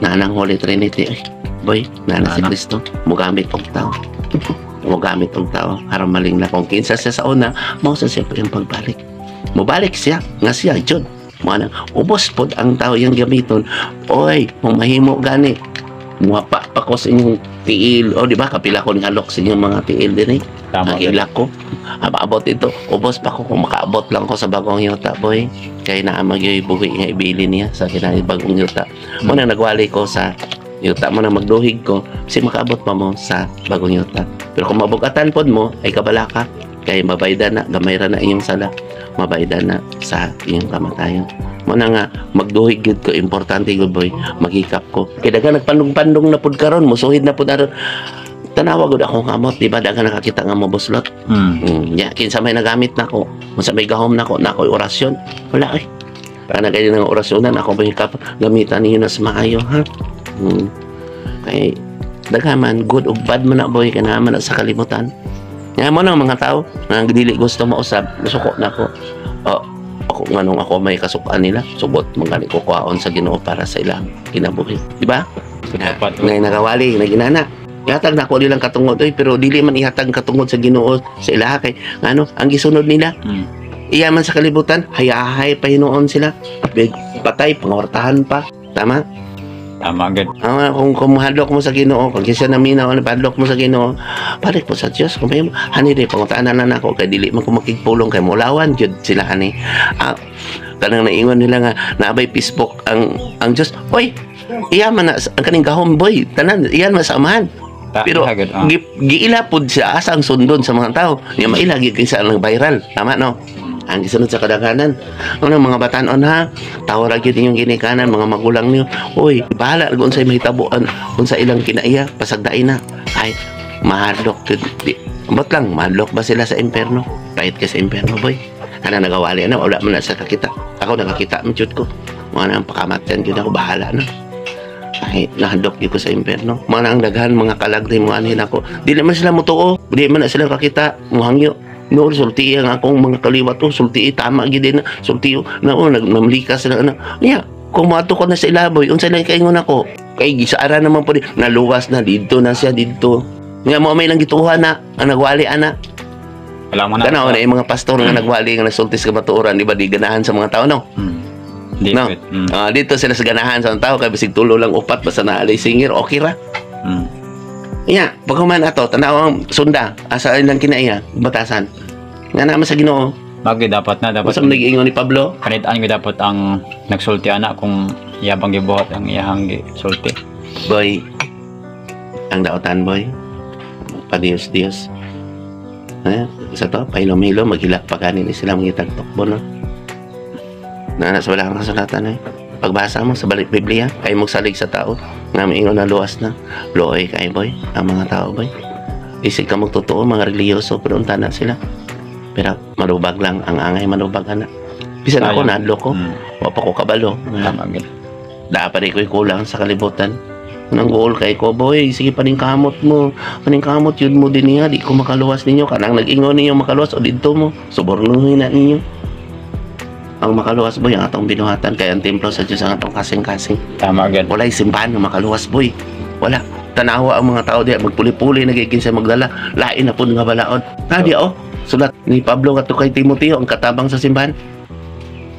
[SPEAKER 2] Na anang Holy Trinity, ay, boy, na si
[SPEAKER 1] Ana.
[SPEAKER 2] Kristo mogamit og tao. Mogamit og tao aron maling na kung kinsa siya sa una, mao sa siya yung pagbalik. Mobalik siya nga siya jud. Mo na ubos pod ang tao iyang gamiton. Oy, mong mahimo gani. Muhapa pa ko sa inyong tiil. O, di ba? Kapila ko ni halok sa inyong mga tiil din eh.
[SPEAKER 1] Tama
[SPEAKER 2] Ang
[SPEAKER 1] gyud.
[SPEAKER 2] ilak ko. Abot ito. Ubos pa ko kung makaabot lang ko sa bagong yuta, boy. Kay naa magyoy buhi nga ibili niya sa kinahanglan bagong yuta. Mo na nagwali ko sa yuta mo na magduhig ko kasi makaabot pa mo sa bagong yuta. Pero kung mabugatan pod mo, ay kabala ka. Kay mabayda na, gamay ra na inyong sala. Mabayda na sa inyong kamatayon. Mo na nga, magduhig gyud ko, importante gyud, boy, maghikap ko. Kay daghan nagpandong-pandong na pud karon, musuhid na pud aron. Tanawa gud akong kamot, di ba daghan nakakita nga mobuslot. Ya, kinsa may nagamit nako, unsa may gahom nako, nako orasyon. Wala eh. Kana kayo ng orasyonan, ako ba hikap gamitan ninyo na sa maayo, ha? Kay daghan man good ug bad man na, boy, kay naa man na sa kalibutan. Nga mo nang mga tao nga dili gusto mausab, musuko na ko. Oh, ako nganong ako may kasukan nila, sugot man gani ko kuhaon sa Ginoo para sa ilang kinabuhi, di ba?
[SPEAKER 1] So, dapat
[SPEAKER 2] Ngay nakawali, naginana. Ihatag na ako nilang katungod oy, pero dili man ihatag katungod sa Ginoo sa ilaha kay ano ang gisunod nila. Iya man sa kalibutan, hayahay pa hinuon sila. Big patay, pangawartahan pa. Tama?
[SPEAKER 1] Tama gid.
[SPEAKER 2] Ang kung mahadlok mo sa Ginoo, kung kinsa naminaw ano padlok mo sa Ginoo, balik po sa Dios. Kung may hani di pangutana na nako kay dili man ko makigpulong kay mulawan jud sila hani. Ah, kanang naingon nila nga naabay Facebook ang Dios. Oy, iya man na ang kaning gahom, boy. Tanan iyan man sa Amahan. Pero
[SPEAKER 1] Gid, ah.
[SPEAKER 2] Giila pud siya asa ang sundon sa mga tao. Nya maila gyud kinsa ang viral. Tama, no? Ang gisunod sa kadaghanan. Ano mga batanon ha? Tawo ra gyud inyong ginikanan, mga magulang niyo. Uy, bahala kung unsay mahitabo unsa ilang kinaiya, pasagdain na. Ay, mahadlok gyud. Di, ambot lang, mahadlok ba sila sa impierno? Pahit ka sa impierno, boy. Ana nagawali na, wala man na sa kakita. Ako nakakita man jud ko. Mga na ang pakamatyan gyud ako, bahala na. Ay, nahadlok gyud ko sa impierno. Mga na ang daghan mga kalag din mga anhin ako. Dili man sila motuo, dili man na sila kakita, muhangyo. No, sulti ang akong mga kaliwat oh, sulti tama gyud din na, sulti na oh, nagmamlikas sila na. Nya, kung moadto ko na sa ilaboy, unsa lang kaingon ako? Kay gisaara naman po di, naluwas na didto na siya didto. Nga mo may lang gituhan na, ang nagwali ana.
[SPEAKER 1] Wala mo na.
[SPEAKER 2] Tanaw na yung mga pastor nga nagwali nga nasulti sa kamatuoran, di ba di ganahan sa mga tao, no?
[SPEAKER 1] Di
[SPEAKER 2] No.
[SPEAKER 1] gid.
[SPEAKER 2] Ah, dito sila sa ganahan sa mga tao kay bisig tulo lang upat basta naalay singer, okay ra. Iya, paghuman ato, tanaw ang sunda, asa ilang kinaiya, batasan. Nga naman sa Ginoo.
[SPEAKER 1] Bagay dapat na dapat.
[SPEAKER 2] Unsa man nag-iingon ni Pablo?
[SPEAKER 1] Kanit-an gyud dapat ang nagsulti ana kung iyabang gibuhat ang iyahang sulti.
[SPEAKER 2] Boy, ang daotan, boy. Padiyos Dios. Eh, sa to, pahilom-hilom, maghilak pa ganin ni sila mga tagtokbo, no? Na sa wala kang kasulatan, eh. Pagbasa mo sa balik Biblia, kay magsalig sa tao, nga maingon na luwas na. Luoy kay, boy, ang mga tao, boy. Isig ka magtotoo, mga relihiyoso, pero unta na sila. Pero malubag lang, ang angay malubag, ana. Bisan ako,
[SPEAKER 1] Sayang.
[SPEAKER 2] naadlok ko. Wa pa ko kabalo.
[SPEAKER 1] Tama gid.
[SPEAKER 2] Dapat iko'y kulang sa kalibutan. Nang goal kay ko, boy, sige paningkamot mo. Paningkamot yun mo din niya, di ko makaluwas ninyo. Kanang nag-ingon ninyo makaluwas o didto mo. Subornuhin na ninyo. Ang makaluwas, boy, ang atong binuhatan kay ang templo sa Diyos ang atong kasing-kasing.
[SPEAKER 1] Tama gid.
[SPEAKER 2] Walay simbahan nga makaluwas, boy. Wala. Tanawa ang mga tao diya, magpuli-puli nagiging sa magdala. Lain na po nga balaod. Ha, di oh. Sulat ni Pablo ngadto kay Timoteo ang katabang sa simbahan.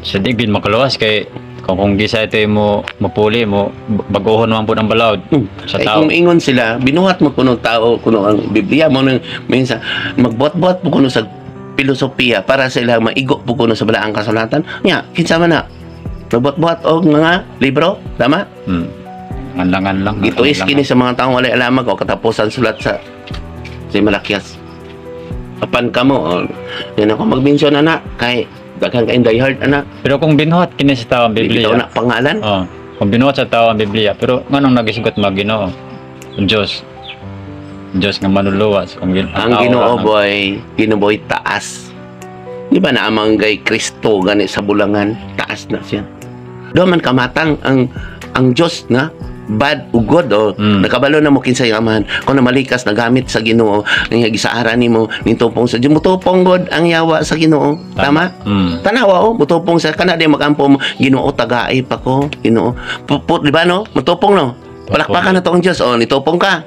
[SPEAKER 1] Sa di gid makaluwas kay kung gisa ito mo mapuli mo baguhon man pud ang balaod sa
[SPEAKER 2] Kay
[SPEAKER 1] tao.
[SPEAKER 2] kung ingon sila, binuhat mo kuno tao kuno ang Biblia mo nang minsan magbuhat-buhat mo kuno sa filosofiya para sila maigo po kuno sa balaang kasulatan. Nya, kinsa man na? Nagbuhat-buhat og mga libro, tama?
[SPEAKER 1] Nganlangan lang.
[SPEAKER 2] Gituis kini sa mga taong walay alamag o katapusan sulat sa si Malakias. Apan kamo, oh, yan ako mag-mention ana kay daghan kay diehard ana.
[SPEAKER 1] Pero kung binuhat kini sa tao ang
[SPEAKER 2] Di
[SPEAKER 1] Biblia.
[SPEAKER 2] bitaw na pangalan.
[SPEAKER 1] Oh, kung binuhat sa tao ang Biblia, pero nganong nagisgot mag Ginoo? Ang Diyos. Diyos nga manluluwas kung
[SPEAKER 2] Ang
[SPEAKER 1] tao
[SPEAKER 2] Ginoo
[SPEAKER 1] lang
[SPEAKER 2] boy, Ginoo boy taas. Di ba na amang kay Kristo gani sa bulangan, taas na siya. Do man kamatang ang Dios nga bad ug good oh. Nakabalo na mo kinsay ang amahan. Kung namalikas nagamit sa Ginoo, nga gisaara nimo nitupong sa Dios, mutupong god ang yawa sa Ginoo. Tama? Tanawa oh, mutupong sa kana di magampo mo, Ginoo tagaay pa ko, Ginoo. Puput, di ba no? Mutupong no. Palakpakan na to ang Dios oh, nitupong ka.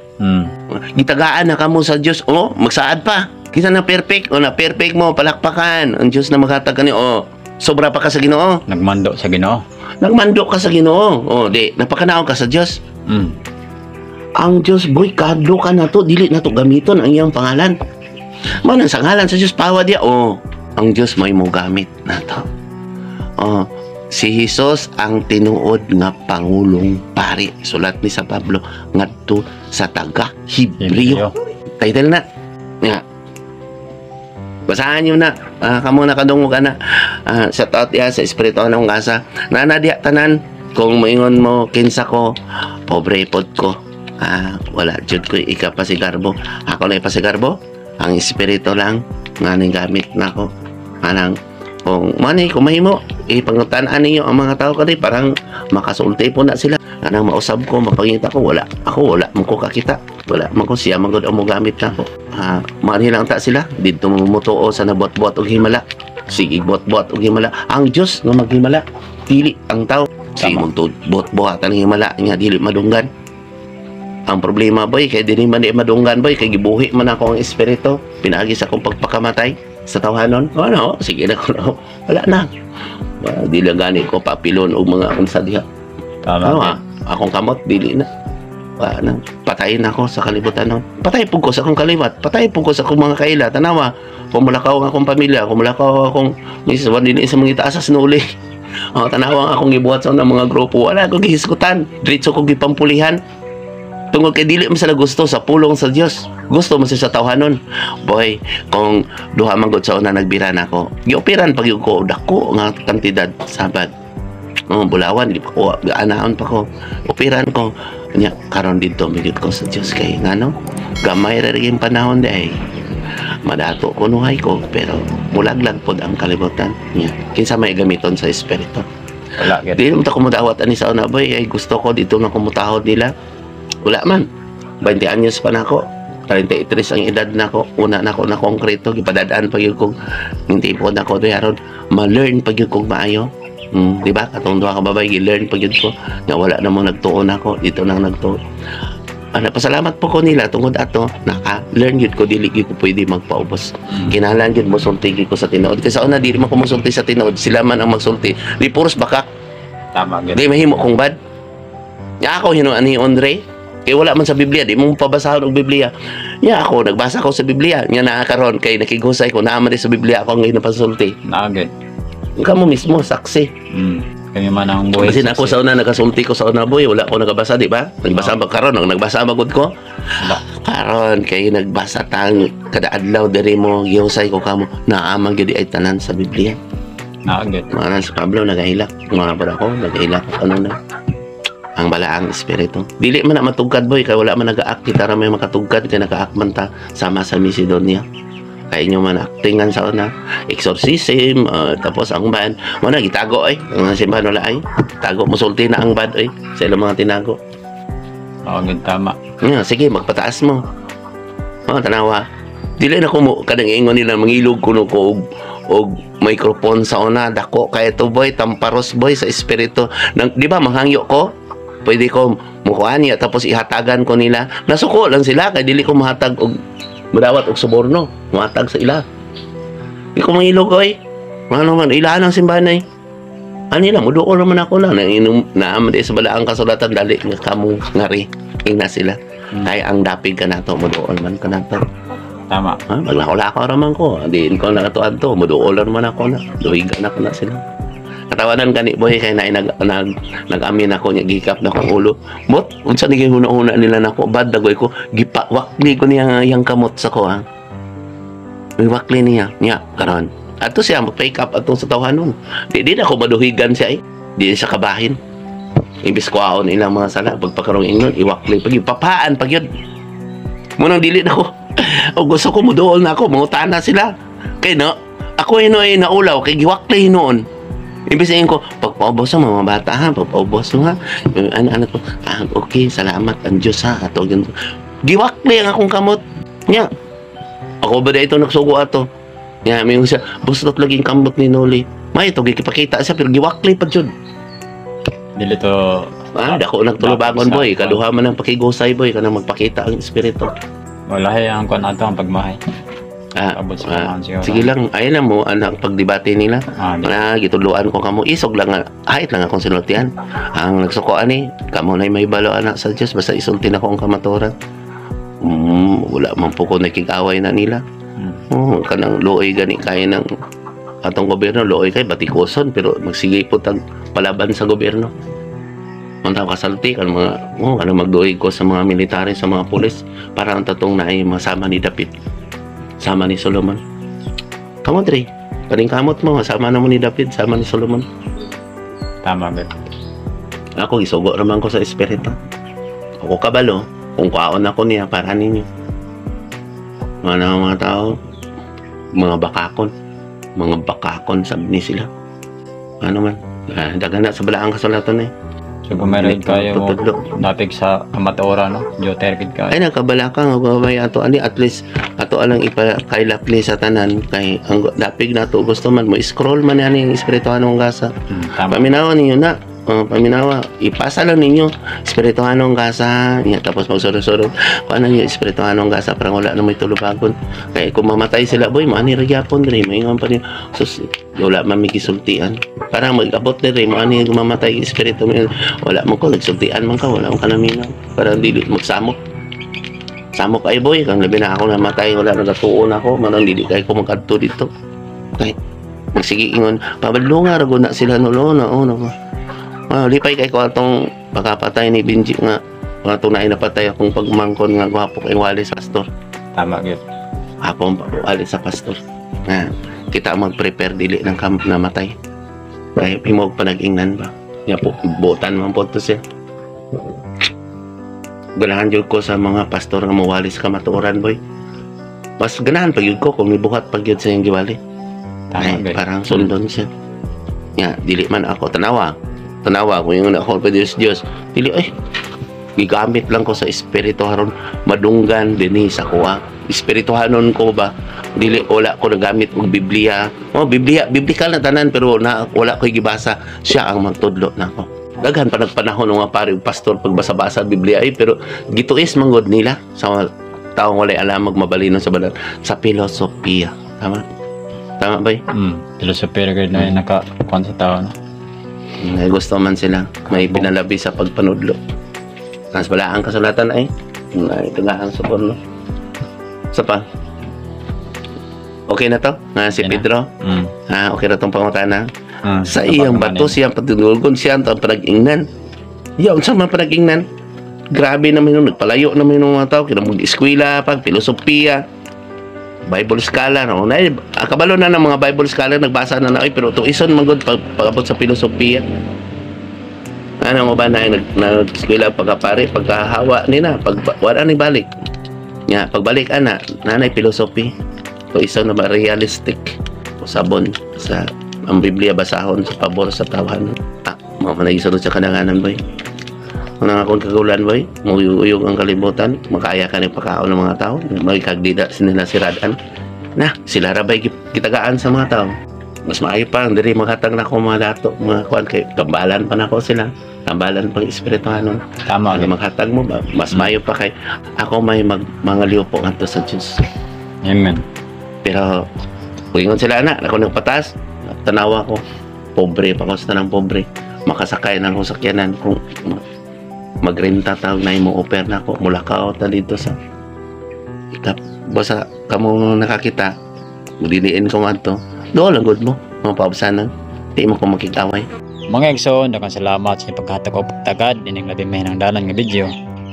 [SPEAKER 2] Gitagaan na kamo sa Dios oh, magsaad pa. Kinsa na perfect o na perfect mo, palakpakan. Ang Dios na maghatag kani oh. Sobra pa ka sa Ginoo.
[SPEAKER 1] Nagmando sa Ginoo.
[SPEAKER 2] Nagmando ka sa Ginoo. Oh, di napakanaon ka sa Dios. Ang Dios boy, kadlo ka na to, dili na to gamiton ang iyang pangalan. Mao nang sa ngalan sa Dios pawa diya oh. Ang Dios may mo gamit na to. Oh, si Jesus ang tinuod nga pangulong pari. Sulat ni sa Pablo ngadto sa taga Hebreo. Title na. Nga. Basahan nyo na. Ah, kamo nakadungog ana. Ah, sa taot ya sa espiritu anong gasa. Nana diya tanan kung moingon mo kinsa ko, pobre pod ko. Ah, wala jud ko ikapasigarbo. Ako na ipasigarbo. Ang espiritu lang nga ning gamit nako. Anang kung mani kung mahimo ipangutan-an ninyo ang mga tao kadi parang makasulti po na sila. Anang mausab ko, mapangita ko, wala. Ako wala man ko kakita. Wala man ko siya man gud ang mogamit nako. Ah, maanhi lang ta sila didto mo mutuo sa nabuhat-buhat og himala. Sige buhat-buhat og himala. Ang Dios nga maghimala, dili ang tao. Sige
[SPEAKER 1] Tama.
[SPEAKER 2] mong buhat-buhat ang himala nga dili madunggan. Ang problema boy kay dili man di madunggan boy kay gibuhi man ako ang espiritu pinaagi sa akong pagpakamatay sa tawhanon. Ano, sige na ko no. Wala na. Wala, di lang gani ko papilon og mga unsa diha.
[SPEAKER 1] Tama.
[SPEAKER 2] Ano ah? Akong kamot dili na. Wa na. Patay na ako sa kalibutan nun. Patay pud ko sa akong kaliwat. Patay pud ko sa akong mga kaila. Tanawa, kung mulakaw ang akong pamilya, kung mulakaw ang akong misis, wa dili sa mga itaasas nuli. Oh, tanawa ang akong gibuhat sa unang mga grupo. Wala ko gihisgutan. Diretso ko gipampulihan. Tungod kay dili man sila gusto sa pulong sa Dios. Gusto man sila sa tawhanon. Boy, kung duha man gud sa una nagbira nako. Gioperan pag ko dako nga kantidad sabad. Oh, bulawan di pa ko anaon pa ko. Operan ko. Nya karon didto migit ko sa Dios kay ngano? Gamay ra rin panahon di madato ko nuhay ko pero mulaglag pod ang kalibutan niya. Kinsa may gamiton sa espiritu?
[SPEAKER 1] Wala gid.
[SPEAKER 2] Di naman ta kumudawat ani sa una, boy, ay gusto ko dito na kumutahod nila. Wala man. 20 anyos pa nako. 33 ang edad nako. Una nako na konkreto gipadadaan pa gyud kong hindi po nako to aron ma-learn pa gyud kong maayo. Di ba? Katong duha ka babae gi-learn pa gyud ko nga wala na mo nagtuon nako dito nang nagtuon. Ano, pasalamat po ko nila tungod ato naka-learn gyud ko, dili gyud ko pwede magpaubos. Kinahanglan gyud mosulti gyud ko sa tinuod. Kasi sa una dili man ko mosulti sa tinuod, sila man ang magsulti. Di puros bakak.
[SPEAKER 1] Tama gid.
[SPEAKER 2] Di mahimo kong bad. Nya ako hinuan ni Andre. Kay wala man sa Biblia, di mo pabasahon og Biblia. Nya ako nagbasa ko sa Biblia. Nya naa karon kay nakigusay ko naa man di sa Biblia ako ang ginapasulti.
[SPEAKER 1] Naa gid.
[SPEAKER 2] Kamo mismo saksi.
[SPEAKER 1] Kami man ang buhay.
[SPEAKER 2] Kasi ako sa una nakasulti ko sa una, boy, wala ko nagabasa, di ba? Nagbasa ba karon, ang nagbasa ba gud ko?
[SPEAKER 1] Wala.
[SPEAKER 2] Karon kay nagbasa tang kada adlaw diri mo gihusay ko kamo naa man gyud ay tanan sa Biblia.
[SPEAKER 1] Naa gid.
[SPEAKER 2] Mga si Pablo nagahilak, mga para ko nagahilak ano na ang balaang espiritu. Dili man na matugkad, boy, kay wala man nag-act kita ra may makatugkad kay naka-act man ta sama sa Macedonia. Kay inyo man actingan sa una, exorcism, tapos ang band, mo na gitago ay, ang mga simbahan wala ay. Tago musulti na ang bad ay sa ilang mga tinago.
[SPEAKER 1] Oo gid, tama.
[SPEAKER 2] Yeah, sige, magpataas mo. Oh, tanawa. Dili na ko mo kanang ingon nila mangilog kuno ko og microphone sa una dako kay to, boy, tamparos, boy, sa espiritu. Nang, di ba manghangyo ko? Pwede ko mukuan niya tapos ihatagan ko nila. Nasuko lang sila kay dili ko mahatag og mudawat og suborno, muhatag sa ila. Di ko mangilog oy. Ano man ilahan ang simbahan ay. Ani lang, muduol naman ako lang. Nang naam di sa balaang kasulatan, dali nga kamo ngari. Ingna sila. Kay ang dapig ka nato, muduol man ka nato.
[SPEAKER 1] Tama.
[SPEAKER 2] Ha, maglako-lako raman ko. Di ko nakatuan to, muduol man ako na. Duhigan ako na sila. Katawanan gani, boy, kay na nag nag nag-amin ako niya gikap na akong ulo. Mot unsa ni huna-huna nila nako bad dagoy ko gipawakli ko niya nga iyang kamot sa ko ha. May wakli niya niya karon. Ato siya mag-pick up atong sa tawhanon. Di di na ako maduhigan siya eh. Di siya kabahin. Imbis kuhaon ilang mga sala pagpakarong ingnon iwakli pag papaan pag yun. Munang dili na ko. O gusto ko muduol na ako, mangutana sila. Kay no, ako hinoy naulaw kay giwakli noon. Imbis na ko, pagpaubos mo mga bata ha, pagpaubos mo ha. Ano, ano ko, ah, okay, salamat ang Diyos ha, ato ganito. Giwakli ang akong kamot. Nya. Ako ba ito nagsugo ato? Nya, may siya, bustot lagi ang kamot ni Noli. May ito, gipakita siya, pero giwakli pa jud.
[SPEAKER 1] Dili to.
[SPEAKER 2] Ah, dako nagtulubagon, boy. Kaduha man ang pakigusay, boy, kanang magpakita ang espiritu.
[SPEAKER 1] Wala ang kuan ato ang pagmahay.
[SPEAKER 2] Ah,
[SPEAKER 1] Abot sa
[SPEAKER 2] ah,
[SPEAKER 1] panahon siguro.
[SPEAKER 2] Sige lang, ayun lang mo, anak, pagdebate nila.
[SPEAKER 1] Ah, di.
[SPEAKER 2] Na gitudloan ko kamo isog lang nga hayt lang akong sinultian ang nagsuko ani kamo nay may balo anak sa Dios basta isulti na ko ang kamaturan. Wala man po ko nakig-away na nila. Oh, kanang luoy gani kay ng atong gobyerno, luoy kay batikuson pero magsige po tag palaban sa gobyerno. Unta kasalti kan mga oh kanang magduoy ko sa mga military, sa mga pulis para ang tatong naay masama ni David, sama ni Solomon. Kamo dre, kaning kamot mo sama na mo ni David, sama ni Solomon.
[SPEAKER 1] Tama gid.
[SPEAKER 2] Ako gisugo raman ko sa espiritu. Ako kabalo kung kwaon ako niya para ninyo. Mga mga tao, mga bakakon sabi ni sila. Ano man, ah, daghan na sa balaang kasulatan eh.
[SPEAKER 1] So kung meron kayo mo
[SPEAKER 2] Tutudlo.
[SPEAKER 1] dapig sa amatora no, joter gid kayo.
[SPEAKER 2] Ay nagkabala ka nga gabay ato ani at least ato alang ipakailapli sa tanan kay ang dapig nato gusto man mo scroll man ani ang espirituhanong gasa.
[SPEAKER 1] Tama.
[SPEAKER 2] Paminawan ninyo na. Paminawa, ipasa lang ninyo espirituhanong gasa nya, tapos magsunod-sunod kung ano yung espirituhanong gasa, parang wala na may tulubagon. Kaya kung mamatay sila, boy, maani ra gyapon diri, maingon pa rin sus, wala man may gisultian. Parang mag-abot diri mo ani mamatay espiritu mo, wala mo ko nagsultian man ka, wala mo ka namingaw. Parang dili magsamok samok ay, boy, kang labi na ako namatay, wala na gatuon ako, manang dili kay ko magkadto dito. Kay magsige ingon pabadlunga ra gud na sila no na, oh no. Ah, lipay kay ko atong pagkapatay ni Benji nga mga tunay napatay akong pagmangkon nga gwapo kay wali sa pastor.
[SPEAKER 1] Tama gyud.
[SPEAKER 2] Ako ang wali sa pastor. Nga kita mag-prepare dili ng kam namatay. Kay himog pa nag-ingnan ba. Nya po butan man po to siya. Ganahan jud ko sa mga pastor nga mowali sa kamatuoran, boy. Mas ganahan pa gyud ko kung mibuhat pa gyud sa iyang giwali.
[SPEAKER 1] Tama
[SPEAKER 2] Ay,
[SPEAKER 1] gyud.
[SPEAKER 2] Parang sundon siya. Nga, dili man ako tanawa. Tanawa ko yung ako pa Diyos Diyos. Dili ay gigamit lang ko sa espiritu haron madunggan dinhi sa kuha. Espirituhanon ko ba? Dili, wala ko nagamit og Biblia. Oh, Biblia, biblical na tanan, pero na wala ko gibasa. Siya ang magtudlo nako. Daghan pa nagpanahon ng mga pare ug pastor pagbasa-basa Biblia ay, pero gituis manggod nila sa mga taong walay alam magmabalino sa banal sa filosofiya. Tama? Tama ba?
[SPEAKER 1] Philosophy ra gyud na naka kuan sa tao, no?
[SPEAKER 2] May gusto man sila. May pinalabi sa pagpanudlo. Mas wala ang kasulatan ay. Ay, tagaan sa porno. Sa pa. Okay na to? Nga si
[SPEAKER 1] Okay na.
[SPEAKER 2] Pedro. Ah, okay na tong pangutana. Sa iyang bato siyang patidulgon siya ang panag-ingnan. Yaw, sa mga panag-ingnan. Grabe naman yun. Nagpalayo naman yung mga tao. Kaya mag-eskwela, pag filosofiya, Bible scholar. No? Na, kabalo na ng mga Bible scholar, nagbasa na na, ay, pero ito ison magod pag, pag-abot sa filosofiya. Ano mo ba na nag-eskwela pagkapare, pagkahawa ni na, pag wala ni balik. Nga, pagbalik ana, nanay philosophy. Ito isa na ba realistic. Usabon sa ang Biblia basahon sa pabor sa tawahan. Ah, mao man nagsunod sa kadanganan, boy. Unang akong kagulan, boy, muyuyog ang kalibutan, makaya ka ni pakaon ng mga tao, magkagdida nila si Radan. Na, sila rabay gitagaan sa mga tao. Mas maayo pa, diri maghatag na ako mga dato, mga kuan kay kambalan pa nako sila. Kambalan pang espirituhanon.
[SPEAKER 1] Tama
[SPEAKER 2] Ano
[SPEAKER 1] gyud.
[SPEAKER 2] maghatag mo ba? Mas maayo pa kay ako may mag mga liupo ngadto sa Dios.
[SPEAKER 1] Amen.
[SPEAKER 2] Pero kung sila na, ako nagpatas, tanawa ko, pobre pa ko sa tanang pobre. Makasakay na akong sakyanan kung magrenta tawag na imo offer na ako mula ka ta dito sa Tap, basta kamo nakakita mudiliin ko man to doon lang good mo mga paubsanan di mo ko makikaway.
[SPEAKER 1] Mga igsoon, daghang salamat sa inyong paghatag og pagtagad ining labi mahinangdanan nga video.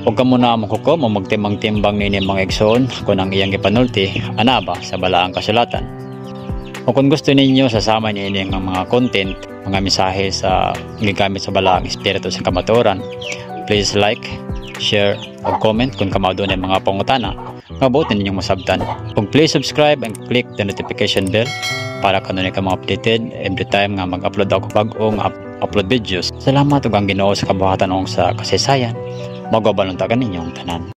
[SPEAKER 1] Ug kamo na mo ko mo magtimbang-timbang nini, mga igsoon, kung ang iyang gipanulti ana ba sa balaang kasulatan. O kung gusto ninyo sasama niini ang mga content, mga mensahe sa gigamit sa balaang espiritu sa kamatuoran, please like, share, o comment kung kamo adunay mga pangutana nga buot ninyong masabtan. Ug please subscribe and click the notification bell para kanunay ka mga updated every time nga mag-upload ako bag-ong upload videos. Salamat ug ang Ginoo sa kabuhatan sa kasaysayan. Magwabalong tagan ninyong tanan.